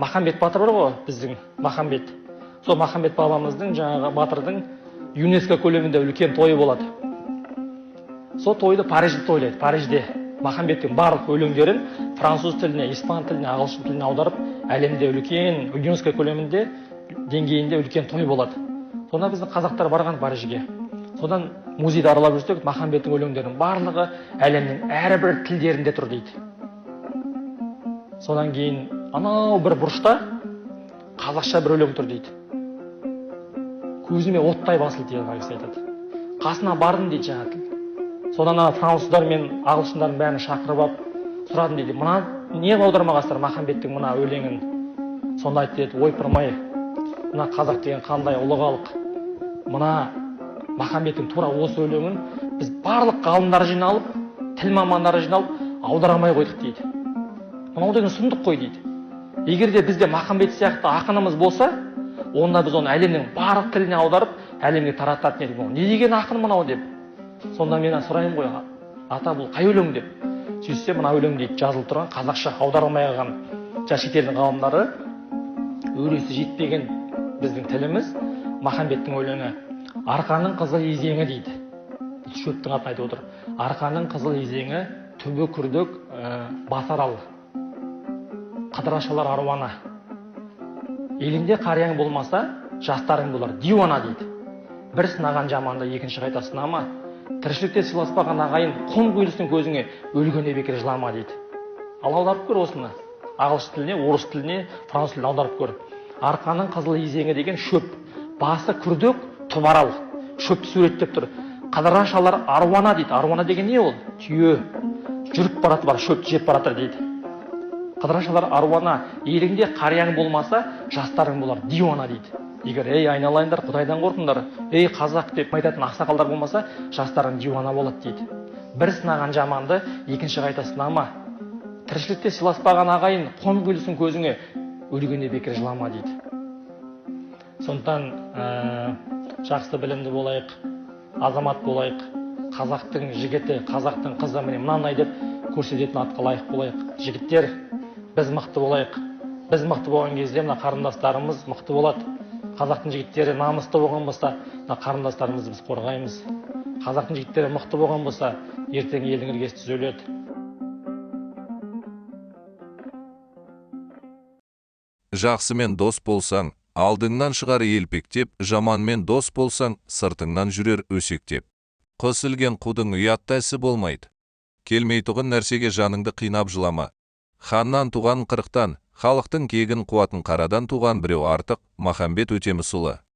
Махамбет батыр бар ғой, біздің Махамбет. Сол Махамбет бабамыздың, жаңағы батырдың ЮНЕСКО көлемінде үлкен тойы болады. Сол тойды Парижде тойлайды. Парижде Махамбеттің барлық өлеңдерін француз тіліне, испан тіліне, ағылшын тіліне аударып, әлемде үлкен ЮНЕСКО көлемінде, деңгейінде үлкен той болады. Сонда біздің қазақтар барған Парижге. Содан музейді аралап жүрсек, Махамбеттің өлеңдерінің барлығы әлемнің әрбір тілдерінде тұр дейді. Содан кейін анау бір бұрышта қазақша бір өлең тұр дейді. Көзіме оттай басылды дейді, ана кісі айтады. Қасына бардым дейді жаңағы. Содан ана француздар мен ағылшындардың бәрін шақырып алып сұрадым дейді: мына не аудармағансыздар Махамбеттің мына өлеңін? Сонда айтты дейді: ойпырмай, мына қазақ деген қандай ұлы халық! Мына Махамбеттің тура осы өлеңін біз барлық ғалымдар жиналып, тіл мамандары жиналып, аудара алмай қойдық дейді. Мынау деген сұмдық қой дейді. Егер де бізде Махамбет сияқты ақынымыз болса, онда біз оны әлемнің барлық тіліне аударып, әлемге тарататын едік. Не деген ақын мынау деп. Сонда мен сұраймын ғой: ата, бұл қай өлең деп. Сөйтсе, мына өлең дейді, жазылып тұрған қазақша, аударылмай қалған. Жаңа шетелдің ғалымдары өресі жетпеген біздің тіліміз. Махамбеттің өлеңі: арқаның қызыл изеңі дейді. Бұл шөптің атын айтып отыр. Арқаның қызыл изеңі, түбі күрдік, басы қыдырашалар аруана. Еліңде қарияң болмаса, жастарың болар диуана дейді. Бір сынаған жаманды екінші қайта сынама. Тіршілікте сыйласпаған ағайын құм құйылсын көзіңе, өлгенде бекер жылама дейді. Ал аударып көр осыны ағылшын тіліне, орыс тіліне, француз тіліне аударып көр. Арқаның қызыл изеңі деген шөп, басы күрдек, түбі арал. Шөпті суреттеп тұр. Қыдырашалар аруана дейді. Аруана деген не ол? Түйе жүріп барады бар, шөпті жеп бара жатыр дейді. Қыдырашалар аруана, еліңде қарияң болмаса, жастарың болар диуана дейді. Егер ей, айналайындар, құдайдан қорқыңдар, ей, қазақ деп айтатын ақсақалдар болмаса, жастарың диуана болады дейді. Бір сынаған жаманды екінші қайта сынама. Тіршілікте сыйласпаған ағайын қон құйылсын көзіңе, өлгенде бекер жылама дейді. Сондықтан жақсы білімді болайық, азамат болайық. Қазақтың жігіті, қазақтың қызы міне мынандай деп көрсететін атқа лайық болайық. Жігіттер, біз мықты болайық. Біз мықты болған кезде мына қарындастарымыз мықты болады. Қазақтың жігіттері намысты болған болса, мына қарындастарымызды біз қорғаймыз. Қазақтың жігіттері мықты болған болса, ертең елдің іргесі түзеледі. Жақсымен дос болсаң, алдыңнан шығар елпектеп, жаманмен дос болсаң, сыртыңнан жүрер өсектеп. Қыз ілген қудың ұятты ісі болмайды. Келмейтұғын нәрсеге жаныңды қинап жылама. Ханнан туған қырықтан, халықтың кегін қуатын қарадан туған біреу артық. Махамбет Өтемісұлы.